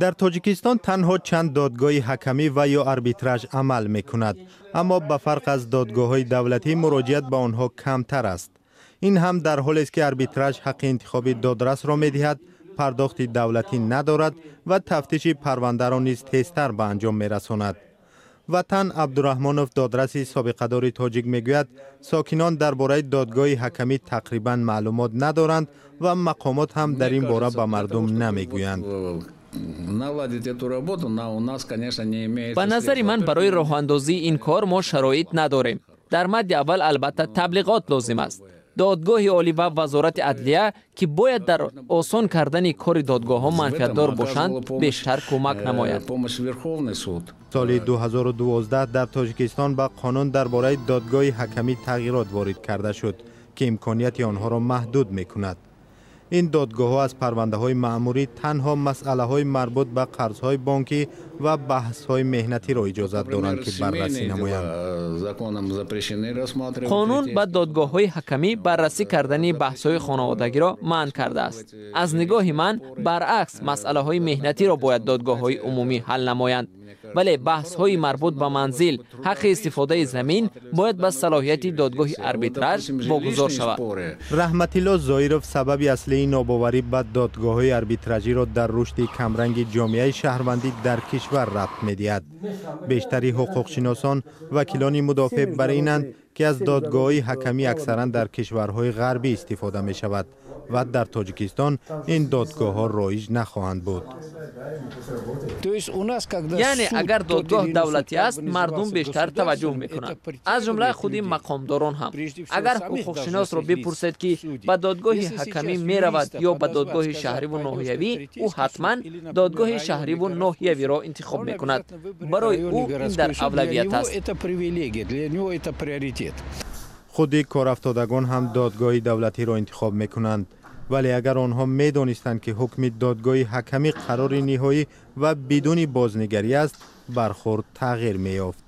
Дар Тоҷикистон танҳо чанд додгоҳи ҳакамӣ ва ё арбитраж амал мекунад, аммо ба фарқ аз додгоҳҳои давлатӣ муроҷиат ба онҳо камтар аст. Ин ҳам дар ҳолест, ки арбитраж ҳаққи интихоби додрасро медиҳад, пардохти давлатӣ надорад ва тафтиши парвандаро низ тезтар ба анҷом мерасонад. Ватан Абдураҳмонов, додраси собиқадори тоҷик, мегӯяд, сокинон дар бораи додгоҳи ҳакамӣ тақрибан маълумот надоранд ва мақомот ҳам дар ин бора ба мардум намегӯянд. Ба назари ман, барои роҳандозии ин кор мо шароит надорем. Дар мадди аввал, албатта, таблиғот лозим аст. Додгоҳи олӣ ва Вазорати адлия, ки бояд дар осон кардани кори додгоҳҳо манфиатдор бошанд, бештар кӯмак намоянд. Соли 2012 дар Тоҷикистон ба қонун дар бораи додгоҳи ҳакамӣ тағйирот ворид карда шуд, ки имконияти онҳоро маҳдуд мекунад. Ин додгоҳҳо аз парвандаҳои маъмурӣ танҳо масъалаҳои марбут ба қарзҳои бонкӣ ва баҳсҳои меҳнатиро иҷозат доранд, ки баррасӣ намоянд. Қонун ба додгоҳҳои ҳакамӣ баррасӣ кардани баҳсҳои хонаводагиро манъ кардааст. Аз нигоҳи ман, баръакс, масъалаҳои меҳнатиро бояд додгоҳҳои умумӣ ҳал намоянд, вале баҳсҳои марбут ба манзил, ҳаққи истифодаи замин бояд ба салоҳияти додгоҳи арбитраж вогузор шавад. Раҳматилло Зоиров сабаби аслии нобоварӣ ба додгоҳҳои арбитражиро дар рушди камранги ҷомеаи шаҳрвандӣ дар кишвар рабт медиҳад. Бештари ҳуқуқшиносон, вакилони мудофеъ бар инанд, ки аз додгоҳҳои ҳакамӣ аксаран дар кишварҳои ғарбӣ истифода мешавад ва дар Тоҷикистон ин додгоҳҳо роиҷ нахоҳанд буд. Яъне агар додгоҳ давлатӣ аст, мардум бештар таваҷҷӯҳ мекунанд, аз ҷумла худи мақомдорон ҳам. Агар ҳуқуқшиносро бипурсед, ки ба додгоҳи ҳакамӣ меравад ё ба додгоҳи шаҳриву ноҳиявӣ, ӯ ҳатман додгоҳи шаҳриву ноҳиявиро интихоб мекунад. Барои ӯ ин дар авлавият аст. Худи корафтодагон ҳам додгоҳи давлатиро интихоб мекунанд, вале агар онҳо медонистанд, ки ҳукми додгоҳи ҳакамӣ қарори ниҳоӣ ва бидуни бознигарӣ аст, бархӯрд тағйир меёфт.